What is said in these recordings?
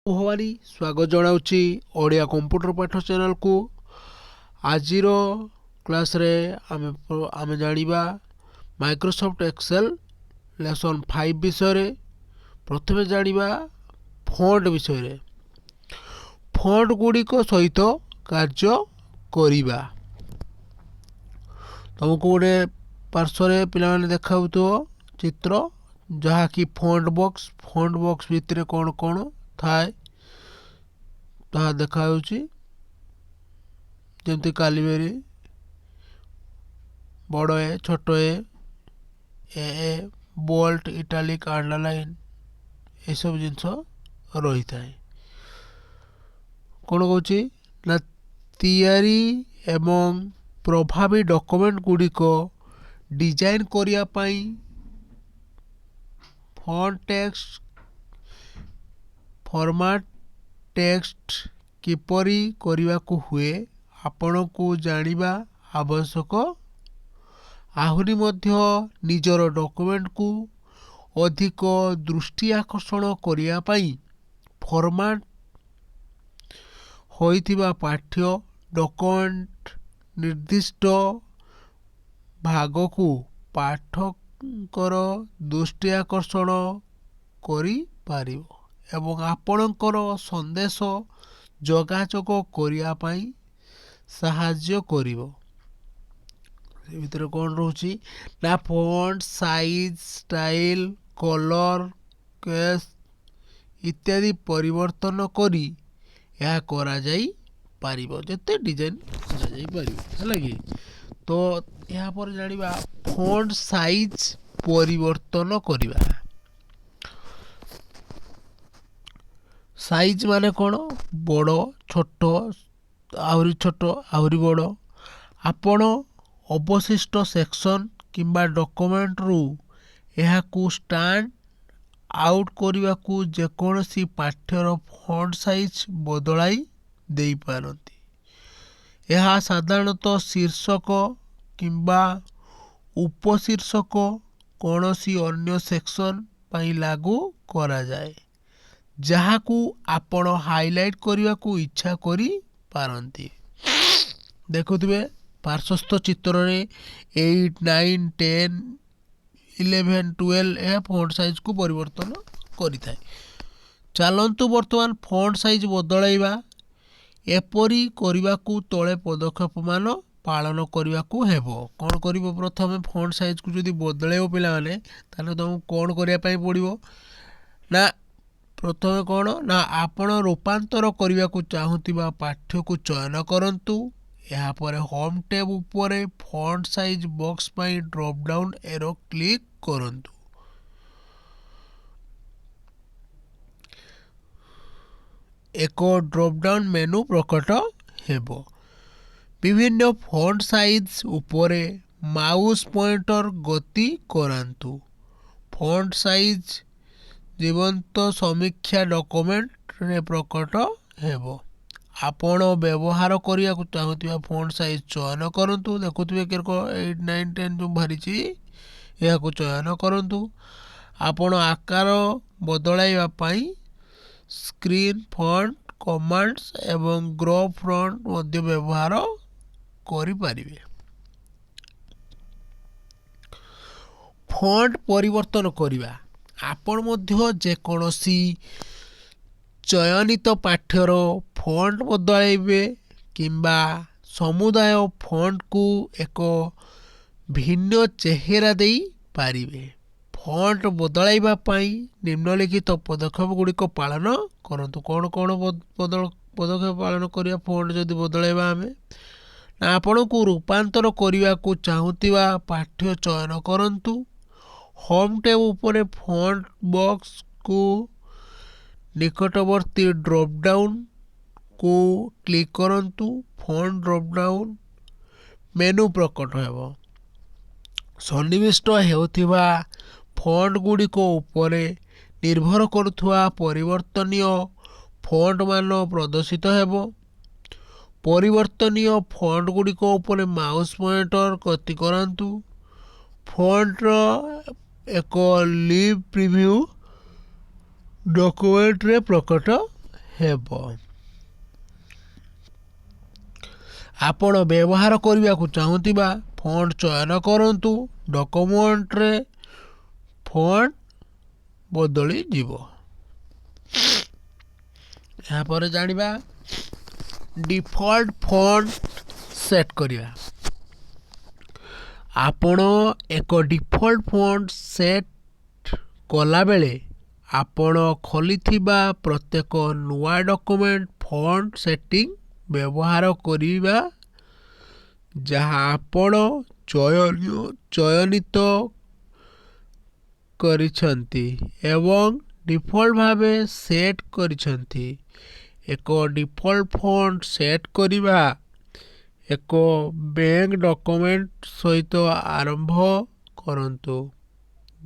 ଭବାନୀ ସ୍ୱାଗତ ଜଣାଉଛି ଓଡ଼ିଆ କମ୍ପ୍ୟୁଟର ପାଠ ଚ୍ୟାନେଲକୁ। ଆଜିର କ୍ଲାସ୍ରେ ଆମେ ଜାଣିବା ମାଇକ୍ରୋସଫ୍ଟ ଏକ୍ସେଲ୍ ଲେସନ୍ 5 ବିଷୟରେ। ପ୍ରଥମେ ଜାଣିବା ଫଣ୍ଟ ବିଷୟରେ, ଫଣ୍ଟ ଗୁଡ଼ିକ ସହିତ କାର୍ଯ୍ୟ କରିବା। ତୁମକୁ ଗୋଟେ ପାର୍ଶ୍ୱରେ ପିଲାମାନେ ଦେଖାଉଥିବ ଚିତ୍ର, ଯାହାକି ଫଣ୍ଟ ବକ୍ସ। ଫଣ୍ଟ ବକ୍ସ ଭିତରେ କ'ଣ କ'ଣ ଥାଏ ତାହା ଦେଖାଯାଉଛି, ଯେମିତି କାଲିବେରୀ, ବଡ଼ ଏ, ଛୋଟ ଏ, ଏ ଏ, ବୋଲ୍ଡ, ଇଟାଲିକ୍, ଆଣ୍ଡରଲାଇନ୍, ଏସବୁ ଜିନିଷ ରହିଥାଏ। କ'ଣ କହୁଛି ନା, ତିଆରି ଏବଂ ପ୍ରଭାବୀ ଡକୁମେଣ୍ଟ ଗୁଡ଼ିକ ଡିଜାଇନ୍ କରିବା ପାଇଁ ଫଣ୍ଟ ଟେକ୍ସଟ, ଫର୍ମାଟ୍ ଟେକ୍ସଟ କିପରି କରିବାକୁ ହୁଏ ଆପଣଙ୍କୁ ଜାଣିବା ଆବଶ୍ୟକ। ଆହୁରି ମଧ୍ୟ ନିଜର ଡକୁମେଣ୍ଟକୁ ଅଧିକ ଦୃଷ୍ଟି ଆକର୍ଷଣ କରିବା ପାଇଁ ଫର୍ମାଟ୍ ହୋଇଥିବା ପାଠ୍ୟ ଡକୁମେଣ୍ଟ ନିର୍ଦ୍ଦିଷ୍ଟ ଭାଗକୁ ପାଠକଙ୍କର ଦୃଷ୍ଟି ଆକର୍ଷଣ କରିପାରିବ ଏବଂ ଆପଣଙ୍କର ସନ୍ଦେଶ ଯୋଗାଯୋଗ କରିବା ପାଇଁ ସାହାଯ୍ୟ କରିବ। ସେ ଭିତରେ କ'ଣ ରହୁଛି ନା, font size, style, colour, case ଇତ୍ୟାଦି ପରିବର୍ତ୍ତନ କରି ଏହା କରାଯାଇପାରିବ, ଯେତେ ଡିଜାଇନ୍ କରାଯାଇପାରିବ, ହେଲା କି? ତ ଏହାପରେ ଜାଣିବା ଫଣ୍ଟ ସାଇଜ୍ ପରିବର୍ତ୍ତନ କରିବା। ସାଇଜ୍ ମାନେ କ'ଣ? ବଡ଼, ଛୋଟ, ଆହୁରି ଛୋଟ, ଆହୁରି ବଡ଼। ଆପଣ ଅବଶିଷ୍ଟ ସେକ୍ସନ୍ କିମ୍ବା ଡକୁମେଣ୍ଟରୁ ଏହାକୁ ଷ୍ଟାଣ୍ଡ ଆଉଟ୍ କରିବାକୁ ଯେକୌଣସି ପାଠ୍ୟର ଫଣ୍ଟ ସାଇଜ୍ ବଦଳାଇ ଦେଇପାରନ୍ତି। ଏହା ସାଧାରଣତଃ ଶୀର୍ଷକ କିମ୍ବା ଉପଶୀର୍ଷକ କୌଣସି ଅନ୍ୟ ସେକ୍ସନ୍ ପାଇଁ ଲାଗୁ କରାଯାଏ, ଯାହାକୁ ଆପଣ ହାଇଲାଇଟ୍ କରିବାକୁ ଇଚ୍ଛା କରିପାରନ୍ତି। ଦେଖୁଥିବେ ପାର୍ଶ୍ୱସ୍ଥ ଚିତ୍ରରେ 8, 9, 10, 11, 12, ଏହା ଫଣ୍ଟ ସାଇଜ୍କୁ ପରିବର୍ତ୍ତନ କରିଥାଏ। ଚାଲନ୍ତୁ ବର୍ତ୍ତମାନ ଫଣ୍ଟ ସାଇଜ୍ ବଦଳାଇବା। ଏପରି କରିବାକୁ ତଳେ ପଦକ୍ଷେପମାନ ପାଳନ କରିବାକୁ ହେବ। କ'ଣ କରିବ? ପ୍ରଥମେ ଫଣ୍ଟ ସାଇଜ୍କୁ ଯଦି ବଦଳାଇବ ପିଲାମାନେ, ତାହେଲେ ତୁମକୁ କ'ଣ କରିବା ପାଇଁ ପଡ଼ିବ ନା, ପ୍ରଥମେ କ'ଣ ନା, ଆପଣ ରୂପାନ୍ତର କରିବାକୁ ଚାହୁଁଥିବା ପାଠ୍ୟକୁ ଚୟନ କରନ୍ତୁ। ଏହାପରେ ହୋମ୍ ଟ୍ୟାବ୍ ଉପରେ ଫଣ୍ଟ ସାଇଜ୍ ବକ୍ସ ପାଇଁ ଡ୍ରପ୍ ଡାଉନ୍ ଏରୋ କ୍ଲିକ୍ କରନ୍ତୁ। ଏକ ଡ୍ରପ୍ ଡାଉନ୍ ମେନୁ ପ୍ରକଟ ହେବ। ବିଭିନ୍ନ ଫଣ୍ଟ ସାଇଜ୍ ଉପରେ ମାଉସ୍ ପଏଣ୍ଟର ଗତି କରାନ୍ତୁ। ଫଣ୍ଟ ସାଇଜ୍ ଜୀବନ୍ତ ସମୀକ୍ଷା ଡକୁମେଣ୍ଟରେ ପ୍ରକଟ ହେବ। ଆପଣ ବ୍ୟବହାର କରିବାକୁ ଚାହୁଁଥିବା ଫଣ୍ଟ ସାଇଜ୍ ଚୟନ କରନ୍ତୁ। ଦେଖୁଥିବେ 8, 9, 10 ଯେଉଁ ବାହାରିଛି, ଏହାକୁ ଚୟନ କରନ୍ତୁ। ଆପଣ ଆକାର ବଦଳାଇବା ପାଇଁ ସ୍କ୍ରିନ୍ ଫଣ୍ଟ କମାଣ୍ଡସ୍ ଏବଂ ଗ୍ରୋ ଫଣ୍ଟ ମଧ୍ୟ ବ୍ୟବହାର କରିପାରିବେ। ଫଣ୍ଟ ପରିବର୍ତ୍ତନ କରିବା। ଆପଣ ମଧ୍ୟ ଯେକୌଣସି ଚୟନିତ ପାଠ୍ୟର ଫଣ୍ଟ ବଦଳାଇବେ କିମ୍ବା ସମୁଦାୟ ଫଣ୍ଟକୁ ଏକ ଭିନ୍ନ ଚେହେରା ଦେଇପାରିବେ। ଫଣ୍ଟ ବଦଳାଇବା ପାଇଁ ନିମ୍ନଲିଖିତ ପଦକ୍ଷେପ ଗୁଡ଼ିକ ପାଳନ କରନ୍ତୁ। କ'ଣ କ'ଣ ପଦକ୍ଷେପ ପାଳନ କରିବା ଫଣ୍ଟ ଯଦି ବଦଳାଇବା ଆମେ ନା, ଆପଣଙ୍କୁ ରୂପାନ୍ତର କରିବାକୁ ଚାହୁଁଥିବା ପାଠ୍ୟ ଚୟନ କରନ୍ତୁ। ହୋମ୍ ଟ୍ୟାବ୍ ଉପରେ ଫଣ୍ଟ ବକ୍ସକୁ ନିକଟବର୍ତ୍ତୀ ଡ୍ରପ୍ ଡାଉନ୍କୁ କ୍ଲିକ୍ କରନ୍ତୁ। ଫଣ୍ଟ ଡ୍ରପ୍ ଡାଉନ୍ ମେନୁ ପ୍ରକଟ ହେବ। ସନ୍ନିବିଷ୍ଟ ହେଉଥିବା ଫଣ୍ଟ ଗୁଡ଼ିକ ଉପରେ ନିର୍ଭର କରୁଥିବା ପରିବର୍ତ୍ତନୀୟ ଫଣ୍ଟ ମାନ ପ୍ରଦର୍ଶିତ ହେବ। ପରିବର୍ତ୍ତନୀୟ ଫଣ୍ଟ ଗୁଡ଼ିକ ଉପରେ ମାଉସ୍ ପଏଣ୍ଟର ଗତି କରାନ୍ତୁ। ଫଣ୍ଟର ଏକ ଲିଭ୍ ପ୍ରିଭ୍ୟୁ ଡକୁମେଣ୍ଟରେ ପ୍ରକଟ ହେବ। ଆପଣ ବ୍ୟବହାର କରିବାକୁ ଚାହୁଁଥିବା ଫଣ୍ଟ ଚୟନ କରନ୍ତୁ। ଡକ୍ୟୁମେଣ୍ଟରେ ଫଣ୍ଟ ବଦଳିଯିବ। ଏହାପରେ ଜାଣିବା ଡିଫଲ୍ଟ ଫଣ୍ଟ ସେଟ୍ କରିବା। ଆପଣ ଏକ ଡିଫଲ୍ଟ ଫଣ୍ଟ ସେଟ୍ କଲାବେଳେ, ଆପଣ ଖୋଲିଥିବା ପ୍ରତ୍ୟେକ ନୂଆ ଡକ୍ୟୁମେଣ୍ଟ ଫଣ୍ଟ ସେଟିଂ ବ୍ୟବହାର କରିବା ଯାହା ଆପଣ ଚୟନିତ କରିଛନ୍ତି ଏବଂ ଡିଫଲ୍ଟ ଭାବେ ସେଟ୍ କରିଛନ୍ତି। ଏକ ଡିଫଲ୍ଟ ଫଣ୍ଟ ସେଟ୍ କରିବା। ଏକ ବ୍ଲାଙ୍କ ଡକ୍ୟୁମେଣ୍ଟ ସହିତ ଆରମ୍ଭ କରନ୍ତୁ।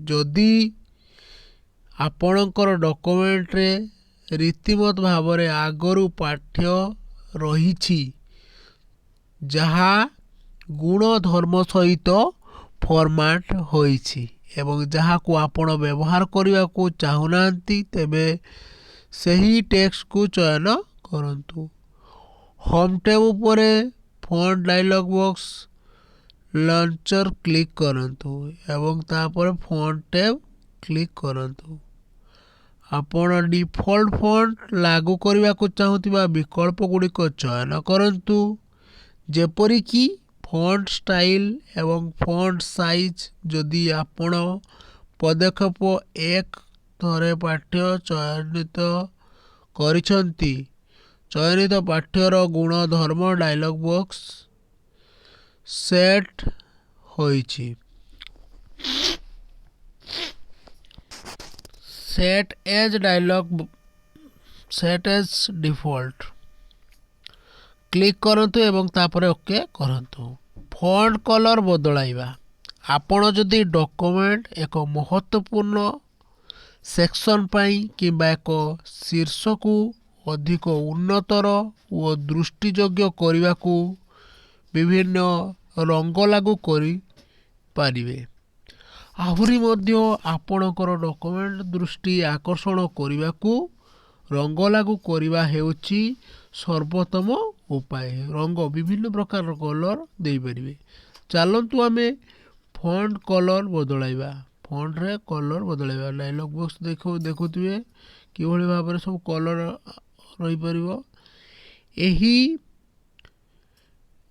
ଯଦି ଆପଣଙ୍କର ଡକ୍ୟୁମେଣ୍ଟରେ ରୀତିମତ ଭାବରେ ଆଗରୁ ପାଠ୍ୟ ରହିଛି ଯାହା ଗୁଣଧର୍ମ ସହିତ ଫର୍ମାଟ୍ ହୋଇଛି ଏବଂ ଯାହାକୁ ଆପଣ ବ୍ୟବହାର କରିବାକୁ ଚାହୁଁନାହାନ୍ତି, ତେବେ ସେହି ଟେକ୍ସଟକୁ ଚୟନ କରନ୍ତୁ। ହୋମ୍ ଟ୍ୟାବ୍ ଉପରେ font dialog box launcher click କରନ୍ତୁ ଏବଂ ତାପରେ ଫଣ୍ଟ ଟ୍ୟାବ୍ କ୍ଲିକ୍ କରନ୍ତୁ। ଆପଣ ଡିଫଲ୍ଟ ଫଣ୍ଟ ଲାଗୁ କରିବାକୁ ଚାହୁଁଥିବା ବିକଳ୍ପଗୁଡ଼ିକ ଚୟନ କରନ୍ତୁ, ଯେପରିକି ଫଣ୍ଟ ଷ୍ଟାଇଲ ଏବଂ ଫଣ୍ଟ ସାଇଜ୍। ଯଦି ଆପଣ ପଦକ୍ଷେପ 1 ଥରେ ପାଠ୍ୟ ଚୟନିତ କରିଛନ୍ତି, ଚୟନିତ ପାଠ୍ୟର ଗୁଣଧର୍ମ ଡାଇଲଗ୍ ବକ୍ସ ସେଟ୍ ହୋଇଛି। Set as dialog, set as default click କରନ୍ତୁ ଏବଂ ତାପରେ ଓକେ କରନ୍ତୁ। ଫଣ୍ଟ କଲର୍ ବଦଳାଇବା। ଆପଣ ଯଦି ଡକ୍ୟୁମେଣ୍ଟ ଏକ ମହତ୍ତ୍ୱପୂର୍ଣ୍ଣ ସେକ୍ସନ୍ ପାଇଁ କିମ୍ବା ଏକ ଶୀର୍ଷକୁ ଅଧିକ ଉନ୍ନତର ଓ ଦୃଷ୍ଟିଯୋଗ୍ୟ କରିବାକୁ ବିଭିନ୍ନ ରଙ୍ଗ ଲାଗୁ କରିପାରିବେ। ଆହୁରି ମଧ୍ୟ, ଆପଣଙ୍କର ଡକ୍ୟୁମେଣ୍ଟ ଦୃଷ୍ଟି ଆକର୍ଷଣ କରିବାକୁ ରଙ୍ଗ ଲାଗୁ କରିବା ହେଉଛି ସର୍ବୋତ୍ତମ ଉପାୟ। ରଙ୍ଗ, ବିଭିନ୍ନ ପ୍ରକାରର କଲର୍ ଦେଇପାରିବେ। ଚାଲନ୍ତୁ ଆମେ ଫଣ୍ଟ କଲର୍ ବଦଳାଇବା। ଫଣ୍ଟରେ କଲର୍ ବଦଳାଇବା। ଡାଇଲଗ୍ ବକ୍ସ ଦେଖୁଥିବେ କିଭଳି ଭାବରେ ସବୁ କଲର୍ ରହିପାରିବ।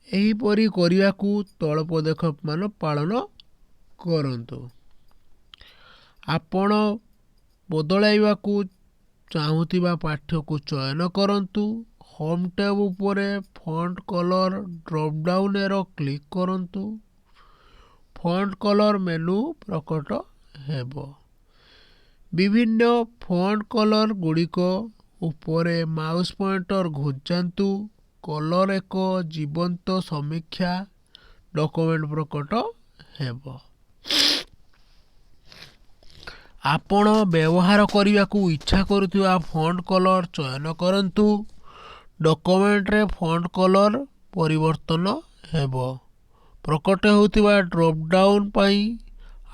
ଏହିପରି କରିବାକୁ ତଳ ପଦକ୍ଷେପମାନ ପାଳନ କରନ୍ତୁ। ଆପଣ ବଦଳାଇବାକୁ ଚାହୁଁଥିବା ପାଠ୍ୟକୁ ଚୟନ କରନ୍ତୁ। ହୋମ୍ ଟ୍ୟାବ୍ ଉପରେ font colour drop down arrow click କରନ୍ତୁ। ଫଣ୍ଟ କଲର୍ ମେନୁ ପ୍ରକଟ ହେବ। ବିଭିନ୍ନ ଫଣ୍ଟ କଲର୍ ଗୁଡ଼ିକ ଉପରେ ମାଉସ୍ ପଏଣ୍ଟର ଘୁଞ୍ଚାନ୍ତୁ। କଲର୍ ଏକ ଜୀବନ୍ତ ସମୀକ୍ଷା ଡକ୍ୟୁମେଣ୍ଟ ପ୍ରକଟ ହେବ। ଆପଣ ବ୍ୟବହାର କରିବାକୁ ଇଚ୍ଛା କରୁଥିବା ଫଣ୍ଟ କଲର୍ ଚୟନ କରନ୍ତୁ। ଡକ୍ୟୁମେଣ୍ଟରେ ଫଣ୍ଟ କଲର୍ ପରିବର୍ତ୍ତନ ହେବ। ପ୍ରକଟ ହେଉଥିବା ଡ୍ରପ୍ ଡାଉନ୍ ପାଇଁ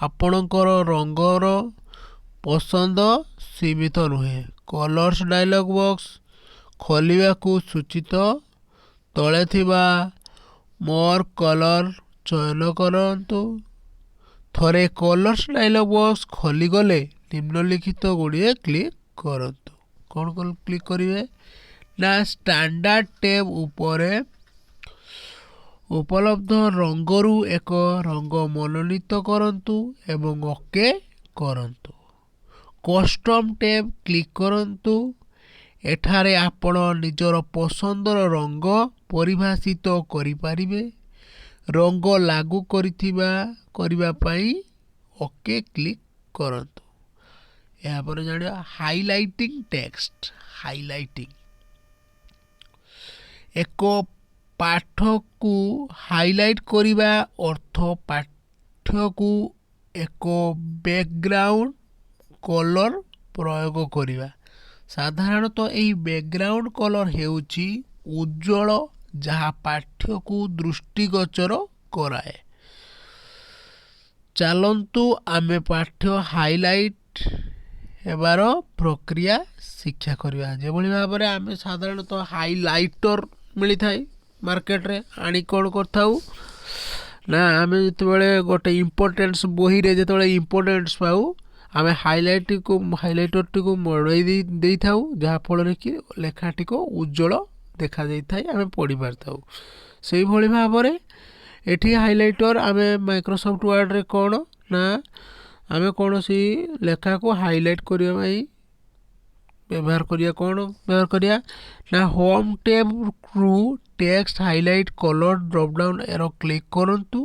ଆପଣଙ୍କର ରଙ୍ଗର ପସନ୍ଦ ସୀମିତ ନୁହେଁ। କଲର୍ସ ଡାଇଲଗ୍ ବକ୍ସ ଖୋଲିବାକୁ ସୂଚିତ ତଳେ ଥିବା ମୋର୍ କଲର୍ ଚୟନ କରନ୍ତୁ। ଥରେ କଲର୍ସ ଡାଇଲଗ୍ ବକ୍ସ ଖୋଲିଗଲେ, ନିମ୍ନଲିଖିତ ଗୁଡ଼ିଏ କ୍ଲିକ୍ କରନ୍ତୁ। କ'ଣ କ'ଣ କ୍ଲିକ୍ କରିବେ ନା, ଷ୍ଟାଣ୍ଡାର୍ଡ ଟ୍ୟାବ୍ ଉପରେ ଉପଲବ୍ଧ ରଙ୍ଗରୁ ଏକ ରଙ୍ଗ ମନୋନୀତ କରନ୍ତୁ ଏବଂ ଓକେ କରନ୍ତୁ। କଷ୍ଟମ୍ ଟ୍ୟାବ୍ କ୍ଲିକ୍ କରନ୍ତୁ। ଏଠାରେ ଆପଣ ନିଜର ପସନ୍ଦର ରଙ୍ଗ ପରିଭାଷିତ କରିପାରିବେ। ରଙ୍ଗ ଲାଗୁ କରିବା ପାଇଁ ଓକେ କ୍ଲିକ୍ କରନ୍ତୁ। ଏହାପରେ ଜାଣିବା ହାଇଲାଇଟିଂ ଟେକ୍ସଟ। ହାଇଲାଇଟିଂ। ଏକ ପାଠକୁ ହାଇଲାଇଟ୍ କରିବା ଅର୍ଥ ପାଠ୍ୟକୁ ଏକ ବ୍ୟାକଗ୍ରାଉଣ୍ଡ କଲର୍ ପ୍ରୟୋଗ କରିବା। ସାଧାରଣତଃ ଏହି ବ୍ୟାକଗ୍ରାଉଣ୍ଡ କଲର୍ ହେଉଛି ଉଜ୍ଜ୍ୱଳ, ଯାହା ପାଠ୍ୟକୁ ଦୃଷ୍ଟିଗୋଚର କରାଏ। ଚାଲନ୍ତୁ ଆମେ ପାଠ୍ୟ ହାଇଲାଇଟ୍ ହେବାର ପ୍ରକ୍ରିୟା ଶିକ୍ଷା କରିବା। ଯେଭଳି ଭାବରେ ଆମେ ସାଧାରଣତଃ ହାଇଲାଇଟର ମିଳିଥାଏ ମାର୍କେଟରେ, ଆଣି କ'ଣ କରିଥାଉ ନା, ଆମେ ଯେତେବେଳେ ଗୋଟେ ଇମ୍ପୋର୍ଟାନ୍ସ ବହିରେ ଯେତେବେଳେ ଇମ୍ପୋର୍ଟାନ୍ସ ପାଉ, ଆମେ ହାଇଲାଇଟକୁ ହାଇଲାଇଟରଟିକୁ ମଡ଼େଇ ଦେଇଥାଉ, ଯାହାଫଳରେ କି ଲେଖାଟିକୁ ଉଜ୍ଜଳ ଦେଖାଯାଇଥାଏ, ଆମେ ପଢ଼ିପାରିଥାଉ। ସେଇଭଳି ଭାବରେ ଏଠି ହାଇଲାଇଟର ଆମେ ମାଇକ୍ରୋସଫ୍ଟ ୱାର୍ଡ଼ରେ କ'ଣ ନା, ଆମେ କୌଣସି ଲେଖାକୁ ହାଇଲାଇଟ୍ କରିବା ପାଇଁ ବ୍ୟବହାର କରିବା। କ'ଣ ବ୍ୟବହାର କରିବା ନା, ହୋମ୍ ଟ୍ୟାବ୍ରୁ text highlight colour dropdown arrow click କରନ୍ତୁ।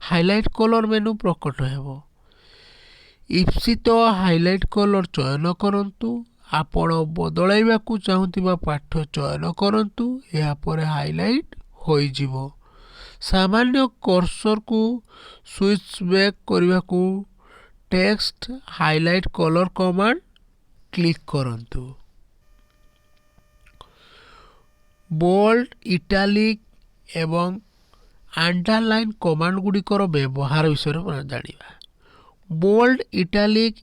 ହାଇଲାଇଟ୍ କଲର୍ ମେନୁ ପ୍ରକଟ ହେବ। ଇପ୍ସିତ ହାଇଲାଇଟ୍ କଲର୍ ଚୟନ କରନ୍ତୁ। ଆପଣ ବଦଳାଇବାକୁ ଚାହୁଁଥିବା ପାଠ୍ୟ ଚୟନ କରନ୍ତୁ। ଏହାପରେ ହାଇଲାଇଟ୍ ହୋଇଯିବ। ସାମାନ୍ୟ କର୍ସରକୁ ସୁଇଚ୍ ବ୍ୟାକ୍ କରିବାକୁ text highlight colour command click କରନ୍ତୁ। ବୋଲ୍ଡ, ଇଟାଲିକ୍ ଏବଂ ଆଣ୍ଡରଲାଇନ୍ କମାଣ୍ଡ ଗୁଡ଼ିକର ବ୍ୟବହାର ବିଷୟରେ ଜାଣିବା। ବୋଲ୍ଡ, ଇଟାଲିକ୍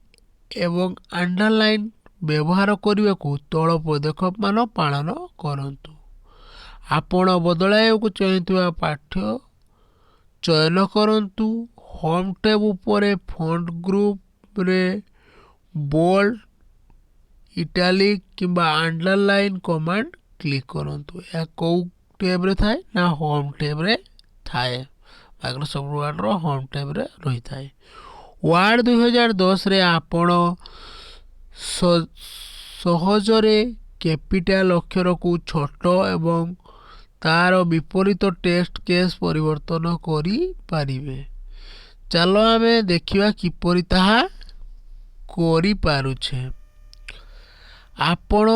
ଏବଂ ଆଣ୍ଡରଲାଇନ୍ ବ୍ୟବହାର କରିବାକୁ ତଳ ପଦକ୍ଷେପମାନ ପାଳନ କରନ୍ତୁ। ଆପଣ ବଦଳାଇବାକୁ ଚାହୁଁଥିବା ପାଠ୍ୟ ଚୟନ କରନ୍ତୁ। ହୋମ୍ ଟ୍ୟାବ୍ ଉପରେ ଫଣ୍ଟ ଗ୍ରୁପରେ ବୋଲ୍ଡ, ଇଟାଲିକ୍ କିମ୍ବା ଆଣ୍ଡରଲାଇନ୍ କମାଣ୍ଡ କ୍ଲିକ୍ କରନ୍ତୁ। ଏହା କେଉଁ ଟ୍ୟାବ୍ରେ ଥାଏ ନା, ହୋମ୍ ଟ୍ୟାବ୍ରେ ଥାଏ। ମାଇକ୍ରୋସଫ୍ଟ ୱାର୍ଡ଼ର ହୋମ୍ ଟ୍ୟାବ୍ରେ ରହିଥାଏ। ୱାର୍ଡ଼ 2010ରେ ଆପଣ ସହଜରେ କ୍ୟାପିଟାଲ ଅକ୍ଷରକୁ ଛୋଟ ଏବଂ ତାର ବିପରୀତ ଟେକ୍ସଟ କେସ୍ ପରିବର୍ତ୍ତନ କରିପାରିବେ। ଚାଲ ଆମେ ଦେଖିବା କିପରି ତାହା କରିପାରୁଛେ। ଆପଣ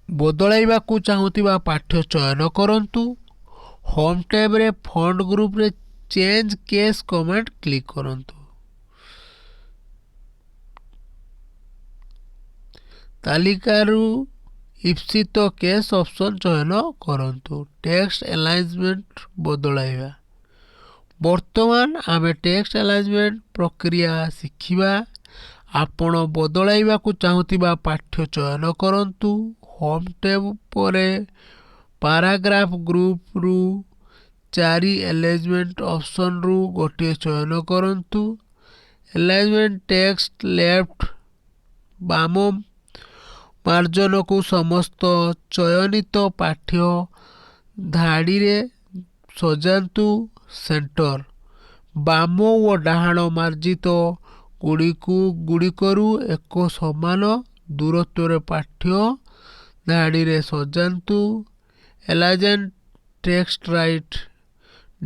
ବଦଳାଇବାକୁ ଚାହୁଁଥିବା ପାଠ୍ୟ ଚୟନ କରନ୍ତୁ। ହୋମ୍ ଟ୍ୟାବ୍ରେ ଫଣ୍ଟ ଗ୍ରୁପରେ ଚେଞ୍ଜ କେସ୍ କମାଣ୍ଡ କ୍ଲିକ୍ କରନ୍ତୁ। ତାଲିକାରୁ ଇପ୍ସିତ କେସ୍ ଅପସନ୍ ଚୟନ କରନ୍ତୁ। ଟେକ୍ସଟ ଆଲାଇନମେଣ୍ଟ ବଦଳାଇବା। ବର୍ତ୍ତମାନ ଆମେ ଟେକ୍ସଟ ଆଲାଇନମେଣ୍ଟ ପ୍ରକ୍ରିୟା ଶିଖିବା। ଆପଣ ବଦଳାଇବାକୁ ଚାହୁଁଥିବା ପାଠ୍ୟ ଚୟନ କରନ୍ତୁ। ହୋମ୍ ଟ୍ୟାବ୍ ଉପରେ ପାରାଗ୍ରାଫ ଗ୍ରୁପରୁ ଚାରି ଆଲାଇନମେଣ୍ଟ ଅପସନ୍ରୁ ଗୋଟିଏ ଚୟନ କରନ୍ତୁ। ଆଲାଇନମେଣ୍ଟ ଟେକ୍ସଟ ଲେଫ୍ଟ, ବାମ ମାର୍ଜନକୁ ସମସ୍ତ ଚୟନିତ ପାଠ୍ୟ ଧାଡ଼ିରେ ସଜାନ୍ତୁ। ସେଣ୍ଟର, ବାମ ଓ ଡାହାଣ ମାର୍ଜିତ ଗୁଡ଼ିକରୁ ଏକ ସମାନ ଦୂରତ୍ୱରେ ପାଠ୍ୟ ଧାଡ଼ିରେ ସଜାନ୍ତୁ। ଆଲାଇନ୍ ଟେକ୍ସଟ ରାଇଟ୍,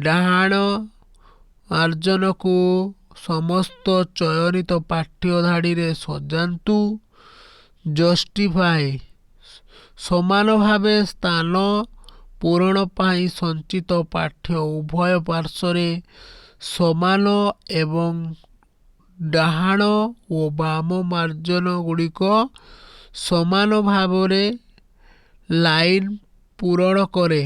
ଡାହାଣ ମାର୍ଜନକୁ ସମସ୍ତ ଚୟନିତ ପାଠ୍ୟ ଧାଡ଼ିରେ ସଜାନ୍ତୁ। ଜଷ୍ଟିଫାଏ, ସମାନ ଭାବେ ସ୍ଥାନ ପୂରଣ ପାଇଁ ସଞ୍ଚିତ ପାଠ୍ୟ ଉଭୟ ପାର୍ଶ୍ୱରେ ସମାନ ଏବଂ ଡାହାଣ ଓ ବାମ ମାର୍ଜନ ଗୁଡ଼ିକ ସମାନ ଭାବରେ ଲାଇନ୍ ପୂରଣ କରେ।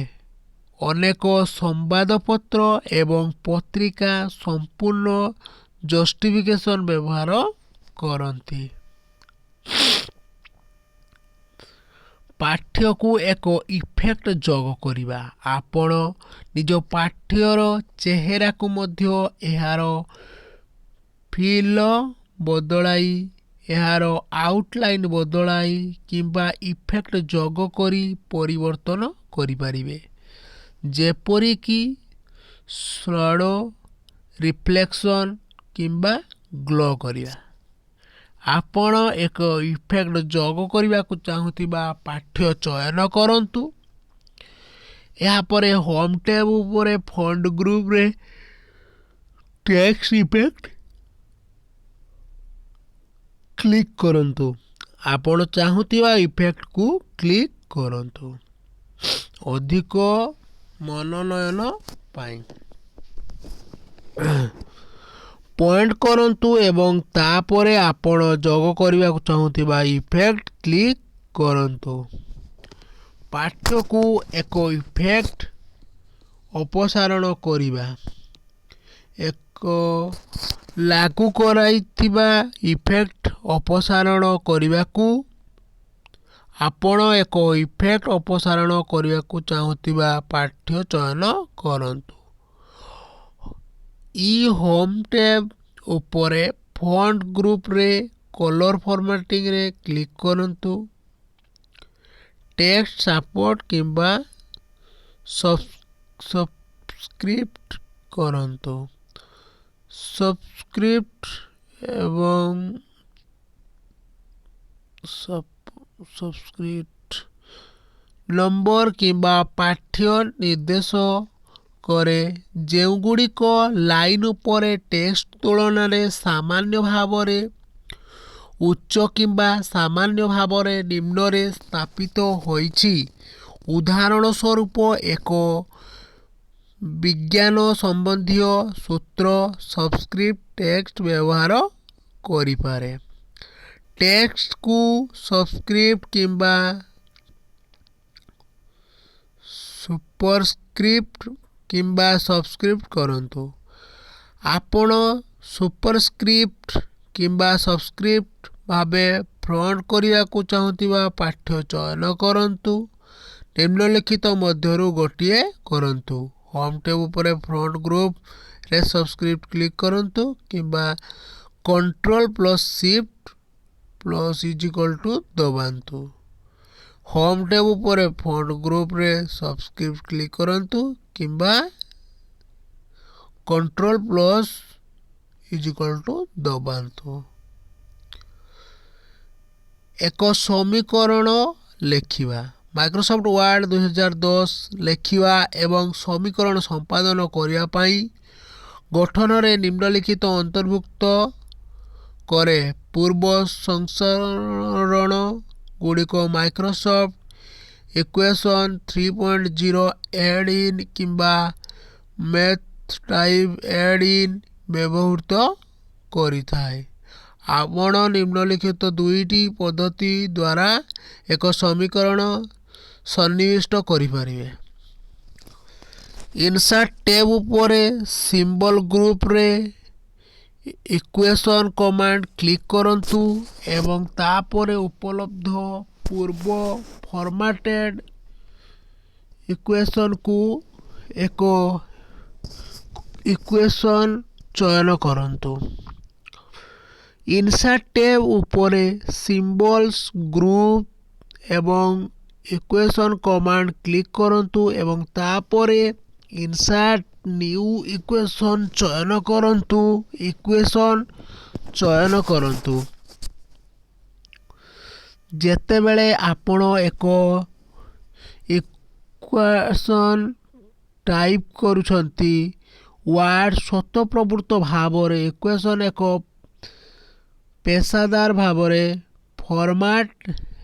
ଅନେକ ସମ୍ବାଦପତ୍ର ଏବଂ ପତ୍ରିକା ସମ୍ପୂର୍ଣ୍ଣ ଜଷ୍ଟିଫିକେସନ୍ ବ୍ୟବହାର କରନ୍ତି। ପାଠ୍ୟକୁ ଏକ ଇଫେକ୍ଟ ଯୋଗ କରିବା। ଆପଣ ନିଜ ପାଠ୍ୟର ଚେହେରାକୁ ମଧ୍ୟ ଏହାର ଫିଲ୍ ବଦଳାଇ, ଏହାର ଆଉଟଲାଇନ୍ ବଦଳାଇ କିମ୍ବା ଇଫେକ୍ଟ ଯୋଗ କରି ପରିବର୍ତ୍ତନ କରିପାରିବେ, ଯେପରିକି ସ୍ୟାଡୋ, ରିଫ୍ଲେକ୍ସନ୍ କିମ୍ବା ଗ୍ଲୋ କରିବା। ଆପଣ ଏକ ଇଫେକ୍ଟ ଯୋଗ କରିବାକୁ ଚାହୁଁଥିବା ପାଠ୍ୟ ଚୟନ କରନ୍ତୁ। ଏହାପରେ ହୋମ୍ ଟ୍ୟାବ୍ ଉପରେ ଫଣ୍ଟ ଗ୍ରୁପରେ ଟେକ୍ସଟ ଇଫେକ୍ଟ କ୍ଲିକ୍ କରନ୍ତୁ। ଆପଣ ଚାହୁଁଥିବା ଇଫେକ୍ଟକୁ କ୍ଲିକ୍ କରନ୍ତୁ। ଅଧିକ ମନୋନୟନ ପାଇଁ ପଏଣ୍ଟ କରନ୍ତୁ ଏବଂ ତାପରେ ଆପଣ ଯୋଗ କରିବାକୁ ଚାହୁଁଥିବା ଇଫେକ୍ଟ କ୍ଲିକ୍ କରନ୍ତୁ। ପାଠ୍ୟକୁ ଏକ ଇଫେକ୍ଟ ଅପସାରଣ କରିବା। ଏକ ଲାଗୁ କରାଇଥିବା ଇଫେକ୍ଟ ଅପସାରଣ କରିବାକୁ, ଆପଣ ଏକ ଇଫେକ୍ଟ ଅପସାରଣ କରିବାକୁ ଚାହୁଁଥିବା ପାଠ୍ୟ ଚୟନ କରନ୍ତୁ। ହୋମ୍ ଟ୍ୟାବ୍ ଉପରେ ଫଣ୍ଟ ଗ୍ରୁପରେ କଲର୍ ଫର୍ମାଟିଂରେ କ୍ଲିକ୍ କରନ୍ତୁ। ଟେକ୍ସଟ ସପୋର୍ଟ କିମ୍ବା ସବସ୍କ୍ରିପ୍ଟ କରନ୍ତୁ। ସବସ୍କ୍ରିପ୍ଟ ଏବଂ ସବସ୍କ୍ରିପ୍ଟ ନମ୍ବର କିମ୍ବା ପାଠ୍ୟ ନିର୍ଦ୍ଦେଶ କରେ ଯେଉଁଗୁଡ଼ିକ ଲାଇନ୍ ଉପରେ ଟେକ୍ସଟ ତୁଳନାରେ ସାମାନ୍ୟ ଭାବରେ ଉଚ୍ଚ କିମ୍ବା ସାମାନ୍ୟ ଭାବରେ ନିମ୍ନରେ ସ୍ଥାପିତ ହୋଇଛି। ଉଦାହରଣ ସ୍ୱରୂପ, ଏକ ବିଜ୍ଞାନ ସମ୍ବନ୍ଧୀୟ ସୂତ୍ର ସବସ୍କ୍ରିପ୍ଟ ଟେକ୍ସଟ ବ୍ୟବହାର କରିପାରେ। ଟେକ୍ସଟକୁ ସବସ୍କ୍ରିପ୍ଟ କିମ୍ବା ସୁପରସ୍କ୍ରିପ୍ଟ କିମ୍ବା ସବସ୍କ୍ରିପ୍ଟ କରନ୍ତୁ। ଆପଣ ସୁପରସ୍କ୍ରିପ୍ଟ କିମ୍ବା ସବସ୍କ୍ରିପ୍ଟ ଭାବେ ଫଣ୍ଟ କରିବାକୁ ଚାହୁଁଥିବା ପାଠ୍ୟ ଚୟନ କରନ୍ତୁ। ନିମ୍ନଲିଖିତ ମଧ୍ୟରୁ ଗୋଟିଏ କରନ୍ତୁ। ହୋମ୍ ଟ୍ୟାବ୍ ଉପରେ ଫଣ୍ଟ ଗ୍ରୁପରେ ସବସ୍କ୍ରିପ୍ଟ କ୍ଲିକ୍ କରନ୍ତୁ କିମ୍ବା Control plus Shift plus is equal to ଦବାନ୍ତୁ। ହୋମ୍ ଟ୍ୟାବ୍ ଉପରେ ଫଣ୍ଟ ଗ୍ରୁପରେ ସବସ୍କ୍ରିପ୍ଟ କ୍ଲିକ୍ କରନ୍ତୁ କିମ୍ବା Control plus is equal to ଦବାନ୍ତୁ। ଏକ ସମୀକରଣ ଲେଖିବା। ମାଇକ୍ରୋସଫ୍ଟ ୱାର୍ଡ 2010 ଲେଖିବା ଏବଂ ସମୀକରଣ ସମ୍ପାଦନ କରିବା ପାଇଁ ଗଠନରେ ନିମ୍ନଲିଖିତ ଅନ୍ତର୍ଭୁକ୍ତ କରେ। ପୂର୍ବ ସଂସ୍କରଣ ଗୁଡ଼ିକ Microsoft Equation 3.0 add in କିମ୍ବା ମେଥ୍ ଟାଇପ୍ ଆଡ୍-ଇନ୍ ବ୍ୟବହୃତ କରିଥାଏ। ଆପଣ ନିମ୍ନଲିଖିତ ଦୁଇଟି ପଦ୍ଧତି ଦ୍ୱାରା ଏକ ସମୀକରଣ ସନ୍ନିବିଷ୍ଟ କରିପାରିବେ। ଇନସର୍ଟ ଟ୍ୟାବ୍ ଉପରେ ସିମ୍ବଲ ଗ୍ରୁପରେ ଇକ୍ୱେସନ୍ କମାଣ୍ଡ କ୍ଲିକ୍ କରନ୍ତୁ ଏବଂ ତାପରେ ଉପଲବ୍ଧ ପୂର୍ବ ଫର୍ମାଟେଡ୍ ଇକ୍ୱେସନ୍କୁ ଏକ ଇକ୍ୱେସନ୍ ଚୟନ କରନ୍ତୁ। ଇନସର୍ଟ ଟ୍ୟାବ୍ ଉପରେ ସିମ୍ବଲ୍ସ ଗ୍ରୁପ୍ ଏବଂ ଇକ୍ୱେସନ୍ କମାଣ୍ଡ କ୍ଲିକ୍ କରନ୍ତୁ ଏବଂ ତାପରେ ଇନସର୍ଟ ନ୍ୟୁ ଇକ୍ୱେସନ୍ ଚୟନ କରନ୍ତୁ। ଇକ୍ୱେସନ୍ ଚୟନ କରନ୍ତୁ। ଯେତେବେଳେ ଆପଣ ଏକ ଇକ୍ୱେସନ୍ ଟାଇପ୍ କରୁଛନ୍ତି, ୱାର୍ଡ ସ୍ୱତଃପ୍ରବୃତ୍ତ ଭାବରେ ଇକ୍ୱେସନ୍ ଏକ ପେସାଦାର ଭାବରେ ଫର୍ମାଟ୍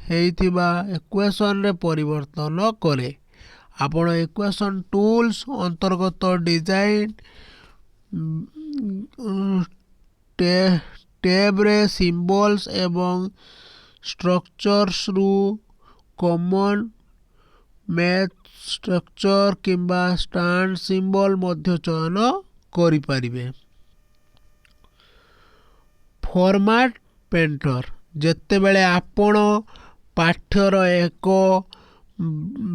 ହେଇଥିବା ଇକ୍ୱେସନ୍ରେ ପରିବର୍ତ୍ତନ କରେ। ଆପଣ ଇକ୍ୱେସନ୍ ଟୁଲ୍ସ ଅନ୍ତର୍ଗତ ଡିଜାଇନ୍ ଟ୍ୟାବ୍ରେ ସିମ୍ବଲ୍ସ ଏବଂ ଷ୍ଟ୍ରକ୍ଚର୍ସରୁ କମନ୍ ମ୍ୟାଥ୍ ଷ୍ଟ୍ରକ୍ଚର୍ କିମ୍ବା ଷ୍ଟାଣ୍ଡାର୍ଡ ସିମ୍ବଲ୍ ମଧ୍ୟ ଚୟନ କରିପାରିବେ। Format painter. ଯେତେବେଳେ ଆପଣ ପାଠ୍ୟର ଏକ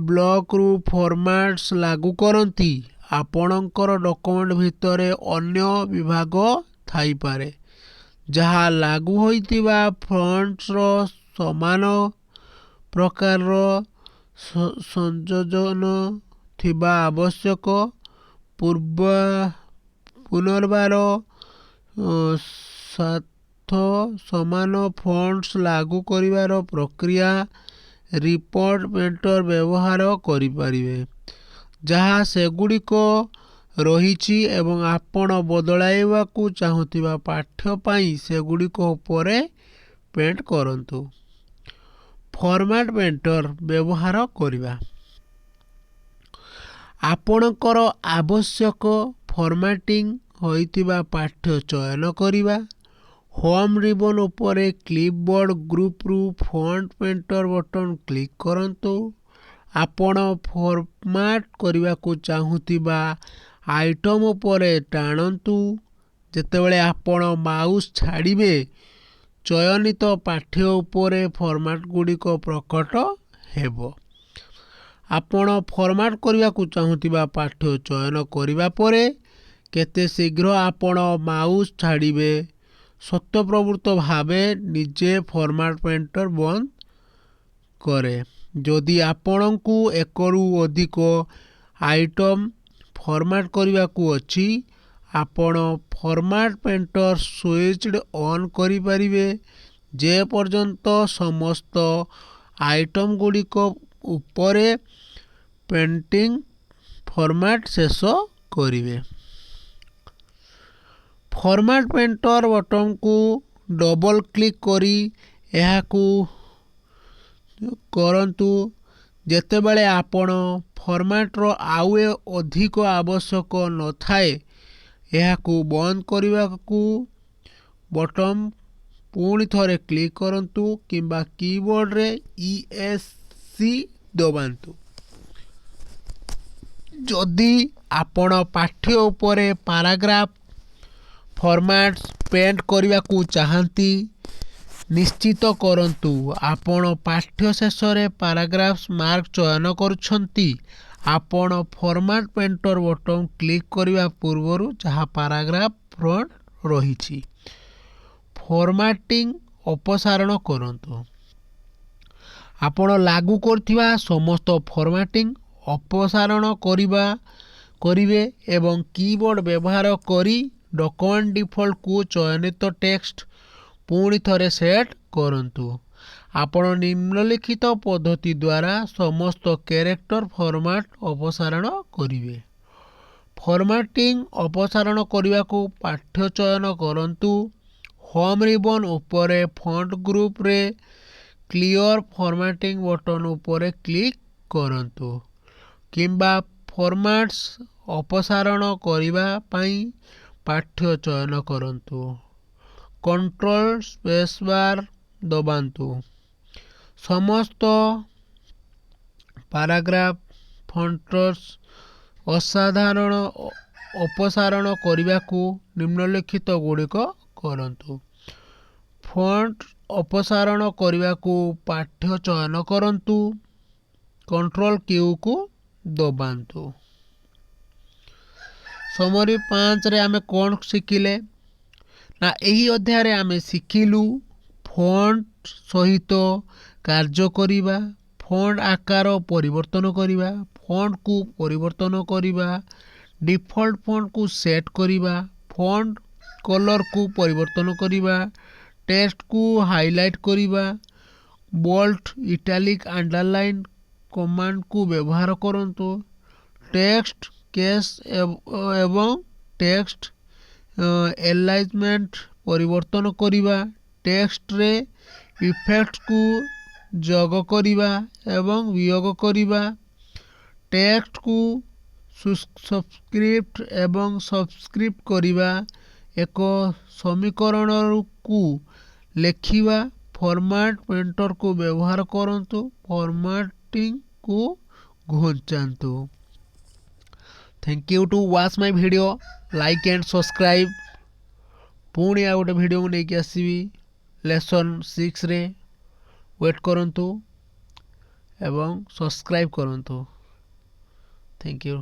ବ୍ଲକରୁ ଫର୍ମାଟ୍ସ ଲାଗୁ କରନ୍ତି, ଆପଣଙ୍କର ଡକ୍ୟୁମେଣ୍ଟ ଭିତରେ ଅନ୍ୟ ବିଭାଗ ଥାଇପାରେ ଯାହା ଲାଗୁ ହୋଇଥିବା ଫଣ୍ଟସର ସମାନ ପ୍ରକାରର ସଂଯୋଜନ ଥିବା ଆବଶ୍ୟକ। ପୁନର୍ବାର ସାଥ ସମାନ ଫଣ୍ଟସ୍ ଲାଗୁ କରିବାର ପ୍ରକ୍ରିୟା ଫର୍ମାଟ୍ ପେଣ୍ଟର ବ୍ୟବହାର କରିପାରିବେ, ଯାହା ସେଗୁଡ଼ିକ ରହିଛି ଏବଂ ଆପଣ ବଦଳାଇବାକୁ ଚାହୁଁଥିବା ପାଠ୍ୟ ପାଇଁ ସେଗୁଡ଼ିକ ଉପରେ ପେଣ୍ଟ କରନ୍ତୁ। ଫର୍ମାଟ୍ ପେଣ୍ଟର ବ୍ୟବହାର କରିବା। ଆପଣଙ୍କର ଆବଶ୍ୟକ ଫର୍ମାଟିଂ ହୋଇଥିବା ପାଠ୍ୟ ଚୟନ କରିବା। ହୋମ୍ ରିବନ୍ ଉପରେ କ୍ଲିପବୋର୍ଡ ଗ୍ରୁପରୁ ଫଣ୍ଟ ପେଣ୍ଟର ବଟନ୍ କ୍ଲିକ୍ କରନ୍ତୁ। ଆପଣ ଫର୍ମାଟ୍ କରିବାକୁ ଚାହୁଁଥିବା ଆଇଟମ୍ ଉପରେ ଟାଣନ୍ତୁ। ଯେତେବେଳେ ଆପଣ ମାଉସ୍ ଛାଡ଼ିବେ, ଚୟନିତ ପାଠ୍ୟ ଉପରେ ଫର୍ମାଟ୍ ଗୁଡ଼ିକ ପ୍ରକଟ ହେବ। ଆପଣ ଫର୍ମାଟ୍ କରିବାକୁ ଚାହୁଁଥିବା ପାଠ୍ୟ ଚୟନ କରିବା ପରେ, କେତେ ଶୀଘ୍ର ଆପଣ ମାଉସ୍ ଛାଡ଼ିବେ, ସ୍ୱତଃପ୍ରବୃତ୍ତ ଭାବେ ନିଜେ ଫର୍ମାଟ୍ ପେଣ୍ଟର ବନ୍ଦ କରେ। ଯଦି ଆପଣଙ୍କୁ ଏକରୁ ଅଧିକ ଆଇଟମ୍ ଫର୍ମାଟ୍ କରିବାକୁ ଅଛି, ଆପଣ ଫର୍ମାଟ୍ ପେଣ୍ଟର ସୁଇଚ୍ ଅନ୍ କରିପାରିବେ ଯେପର୍ଯ୍ୟନ୍ତ ସମସ୍ତ ଆଇଟମ୍ ଗୁଡ଼ିକ ଉପରେ ପେଣ୍ଟିଂ ଫର୍ମାଟ୍ ଶେଷ କରିବେ। ଫର୍ମାଟ୍ ପେଣ୍ଟର ବଟନ୍କୁ ଡବଲ୍ କ୍ଲିକ୍ କରି ଏହାକୁ କରନ୍ତୁ। ଯେତେବେଳେ ଆପଣ ଫର୍ମାଟ୍ର ଆଉ ଅଧିକ ଆବଶ୍ୟକ ନଥାଏ, ଏହାକୁ ବନ୍ଦ କରିବାକୁ ବଟନ୍ ପୁଣି ଥରେ କ୍ଲିକ୍ କରନ୍ତୁ କିମ୍ବା କିବୋର୍ଡ଼ରେ ESC ଦବାନ୍ତୁ। ଯଦି ଆପଣ ପାଠ୍ୟ ଉପରେ ପାରାଗ୍ରାଫ ଫର୍ମାଟ୍ସ ପେଣ୍ଟ କରିବାକୁ ଚାହାନ୍ତି, ନିଶ୍ଚିତ କରନ୍ତୁ ଆପଣ ପାଠ୍ୟ ଶେଷରେ ପାରାଗ୍ରାଫ ମାର୍କ ଚୟନ କରୁଛନ୍ତି, ଆପଣ ଫର୍ମାଟ୍ ପେଣ୍ଟର ବଟନ୍ କ୍ଲିକ୍ କରିବା ପୂର୍ବରୁ, ଯାହା ପାରାଗ୍ରାଫ ଫ୍ରଣ୍ଟ ରହିଛି। ଫର୍ମାଟିଂ ଅପସାରଣ କରନ୍ତୁ। ଆପଣ ଲାଗୁ କରିଥିବା ସମସ୍ତ ଫର୍ମାଟିଂ ଅପସାରଣ କରିବେ ଏବଂ କିବୋର୍ଡ଼ ବ୍ୟବହାର କରି ଡକ୍ୟୁମେଣ୍ଟ ଡିଫଲ୍ଟକୁ ଚୟନିତ ଟେକ୍ସଟ ପୁଣି ଥରେ ସେଟ୍ କରନ୍ତୁ। ଆପଣ ନିମ୍ନଲିଖିତ ପଦ୍ଧତି ଦ୍ୱାରା ସମସ୍ତ କ୍ୟାରେକ୍ଟର ଫର୍ମାଟ୍ ଅପସାରଣ କରିବେ। ଫର୍ମାଟିଂ ଅପସାରଣ କରିବାକୁ ପାଠ୍ୟ ଚୟନ କରନ୍ତୁ। ହୋମ୍ ରିବନ୍ ଉପରେ ଫଣ୍ଟ ଗ୍ରୁପରେ କ୍ଲିଅର ଫର୍ମାଟିଂ ବଟନ୍ ଉପରେ କ୍ଲିକ୍ କରନ୍ତୁ କିମ୍ବା ଫର୍ମାଟ୍ସ ଅପସାରଣ କରିବା ପାଇଁ ପାଠ୍ୟ ଚୟନ କରନ୍ତୁ। କଣ୍ଟ୍ରୋଲ ସ୍ପେସବାର ଦବାନ୍ତୁ। ସମସ୍ତ ପାରାଗ୍ରାଫ ଫଣ୍ଟସ୍ ଅପସାରଣ କରିବାକୁ ନିମ୍ନଲିଖିତ ଗୁଡ଼ିକ କରନ୍ତୁ। ଫଣ୍ଟ ଅପସାରଣ କରିବାକୁ ପାଠ୍ୟ ଚୟନ କରନ୍ତୁ। କଣ୍ଟ୍ରୋଲ କ୍ୟୁକୁ ଦବାନ୍ତୁ। ସମରି 5ରେ ଆମେ କ'ଣ ଶିଖିଲେ ନା, ଏହି ଅଧ୍ୟାୟରେ ଆମେ ଶିଖିଲୁ ଫଣ୍ଟ ସହିତ କାର୍ଯ୍ୟ କରିବା, ଫଣ୍ଟ ଆକାର ପରିବର୍ତ୍ତନ କରିବା, ଫଣ୍ଟକୁ ପରିବର୍ତ୍ତନ କରିବା, ଡିଫଲ୍ଟ ଫଣ୍ଟକୁ ସେଟ୍ କରିବା, ଫଣ୍ଟ କଲରକୁ ପରିବର୍ତ୍ତନ କରିବା, ଟେକ୍ସଟକୁ ହାଇଲାଇଟ୍ କରିବା, ବୋଲ୍ଡ, ଇଟାଲିକ୍, ଆଣ୍ଡରଲାଇନ୍ କମାଣ୍ଡକୁ ବ୍ୟବହାର କରନ୍ତୁ, ଟେକ୍ସଟ କେସ୍ ଏବଂ ଟେକ୍ସଟ ଏଲାଇନମେଣ୍ଟ ପରିବର୍ତ୍ତନ କରିବା, ଟେକ୍ସଟରେ ଇଫେକ୍ଟକୁ ଯୋଗ କରିବା ଏବଂ ବିୟୋଗ କରିବା, ଟେକ୍ସଟକୁ ସବସ୍କ୍ରିପ୍ଟ ଏବଂ ସବସ୍କ୍ରିପ୍ଟ କରିବା, ଏକ ସମୀକରଣକୁ ଲେଖିବା, ଫର୍ମାଟ୍ ପେଣ୍ଟରକୁ ବ୍ୟବହାର କରନ୍ତୁ, ଫର୍ମାଟିଂକୁ ଘୁଞ୍ଚାନ୍ତୁ। Thank you to watch my video. Like and subscribe. ପୁଣି ଆଉ ଗୋଟେ ଭିଡ଼ିଓ ମୁଁ ନେଇକି ଆସିବି ଲେସନ୍ 6ରେ। ୱେଟ୍ କରନ୍ତୁ ଏବଂ ସବସ୍କ୍ରାଇବ୍ କରନ୍ତୁ। Thank you.